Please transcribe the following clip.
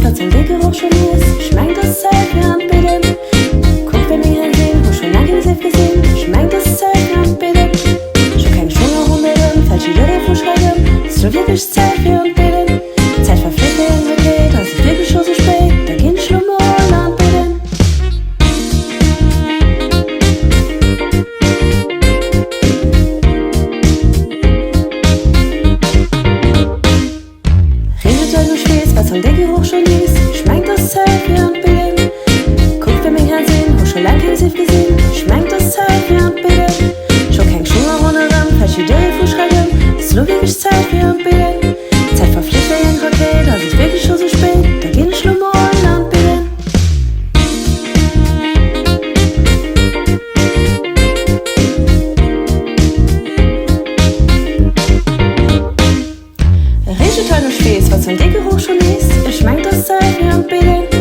wat soll dee Geroch scho nees? Ech meng 't ass Zäit fir an d'Bidden. Kuck wéi meng Hänn sinn, hu scho laang keng Seef gesinn. Ech meng 't ass Zäit fir an d'Bidden. Scho keng Schong a ronderëm fält jidderee vu Schrecken. Ass lo wierklech Zäit fir an d'Bidden? D'Zäit verflitt wéi eng Rakéit. Ass et wierklech scho sou spéit? Da ginn ech lo mol an d'Bidden. Reent et hei no Schweess, wat soll dee Geroch scho nees? Ech meng 't ass Zäit fir an d'Bidden. Kuck wéi meng Hänn sinn, hu scho laang keng Seef gesinn. Ech meng 't ass Zäit fir an d'Bidden. Scho keng Schung a ronderëm fält jidderee vu Schrecken. Ass lo wierklech Zäit fir an d'Bidden? D'Zäit verflitt wéi eng Rakéit. Ass et wierklech scho sou spéit? Da ginn ech lo mol an d'Bidden. Reegent hei no Schweess, wat soll dee Geroch scho nees? Ech meng 't ass Zäit fir an d'Bidden.